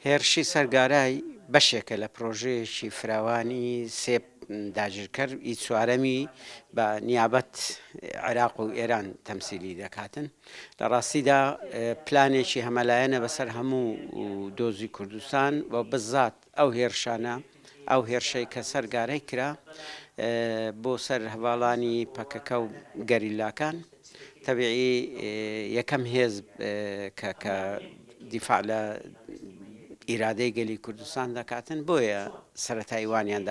هێرشی سەر گارای بەشێکە لە پرۆژەیەکی فراوانی سێ داگیرکەر ی چوارەمی بە نیابەت عێراق و ئێران تەمسیلی دەکاتن. لە ڕاستیدا پلانێکی هەمەلایەنە بەسەر هەموو دۆزی کوردستان و بزات ئەو هێرشانە ئەو هێرشەی کە سەر گارەی کرا بۆ سەر هەڤاڵانی پەکەکە و گەریلاکان تەبیعی یەکەم هێز کە کە دیفاع لە ئیرادەی گەلی کوردستان دەکاتن بۆیە سەرەتای وانیان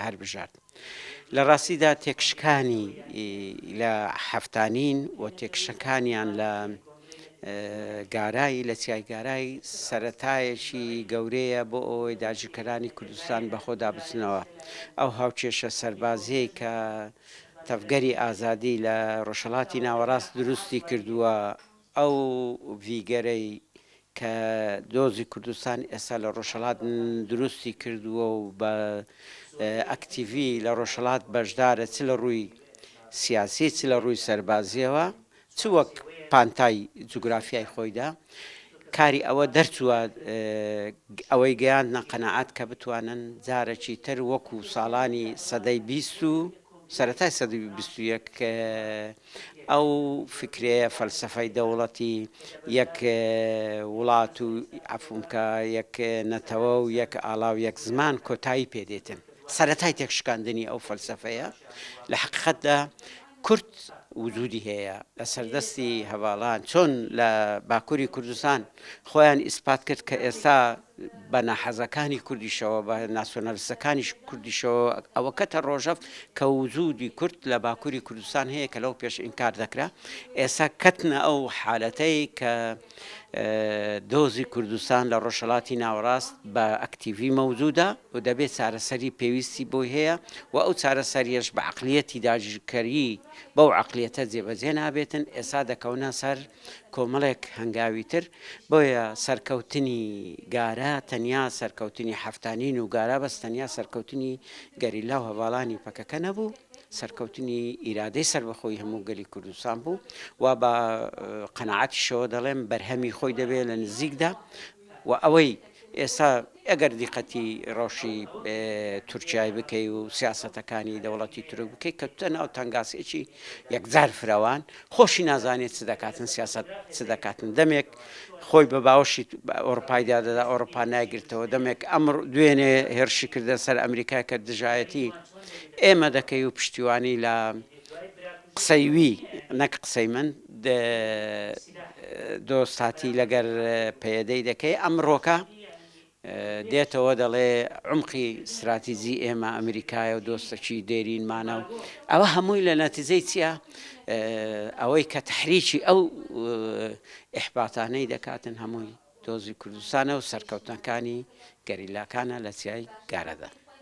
هەربژارد. لە ڕاستیدا تێکشکانی لە حەفتانین و تێکشەکانیان لە گارای لە چیای گارای سەرەتایەکی گەورەیە بۆ ئەوەی داگیرکەرانی کوردستان بەخۆدا بچنەوە. ئەو هاوکێشە سەربازیەی کە تەڤگەری ئازادی لە ڕۆژهەڵاتی ناوەڕاست دروستی کردووە، ئەو ڤیگەرەی کە دۆزی کوردستان ئێستا لە ڕۆژهەڵات دروستی کردووە و بە ئەکتیڤی لە ڕۆژهەڵات بەشدارە چ لە ڕووی سیاسی چ لە ڕووی سەربازیەوە چ وەک پانتای جوگرافیای خۆیدا کاری ئەوە دەرچووە ئەوەی گەیاندنە قەناعەت کە بتوانن جارێکی تر وەکو ساڵانی سەدەی 20 و سەرەتای سەدەی 21 ئەو فکرەیە فەلسەفەی دەوڵەتی یەک وڵات و عەفوم کە یەک نەتەوە و یەک ئاڵا و یەک زمان کۆتایی پێ دێتن سەرەتای تێکشکاندنی ئەو فەلسەفەیە لە حەقیقەتدا کورد وجودی هەیە لە سەردەستی هەڤاڵان چۆن لە باکووری کوردستان خۆیان ئیسپات کرد کە ئێستا بە ناحەزەکانی کوردیشەوە بە ناسیۆنالیستەکانیش کوردیشەوە ئەوە کەتە ڕۆژەڤ کە وجودی کورد لە باکووری کوردستان هەیە کە لەو پێش ئینکار دەکرا ئێستا کەتنە ئەو حالەتەی کە دۆزی کوردستان لە ڕۆژهەڵاتی ناوەڕاست بە ئەکتیڤی مەوجودە و دەبێت چارەسەری پێویستی بۆی هەیە و ئەو چارەسەریەش بە عەقلیەتی داگیرکەری بەو عەقلیەتە جێبەجێ نابێتن، ئێستا دەکەونە سەر کۆمەڵێک هەنگاوی تر، بۆیە سەرکەوتنی گارا تەنیا سەرکەوتنی حەفتانین و گارا بەس تەنیا سەرکەوتنی گەریلا و هەڤاڵانی پەکەکە نەبوو، سەرکەوتنی ئیرادەی سەربەخۆی هەموو گەلی کوردستان بوو و بە قەناعەتیشەوە دەڵێم بەرهەمی خۆی دەبێت لە نزیکدا و ئەوەی ئێستا ئەگەر دیقەتی ڕەوشی تورکیای بکەی و سیاسەتەکانی دەوڵەتی تورک بکەی کەوتە ناو تەنگاسێکی یەکجار فرەوان خۆشی نازانێت چ دەکاتن سیاست چ دەکاتن دەمێک خۆی بە باوەشی ئەوروپایدا دەدا ئەوروپا نایگرتەوە دەمێک ئەمڕ دوێنێ هێرشی کردە سەر ئەمریکا کە دژایەتی ئێمە دەکەی و پشتیوانی لە قسەی وی نەک قسەی من دۆستاتی لەگەر پەیەدەی دەکەی ئەمڕۆکە دێتەوە دەڵێ عمقی ستراتیجی ئێمە ئەمریکایە و دۆستەکی دێرینمانە و ئەوە هەمووی لە نەتیجەی چییە ئەوەی کە تحریکی ئەو ئیحباتانەی دەکاتن هەمووی دۆزی کوردستانە و سەرکەوتنەکانی گەریلاکانە لە چیای گارەدا.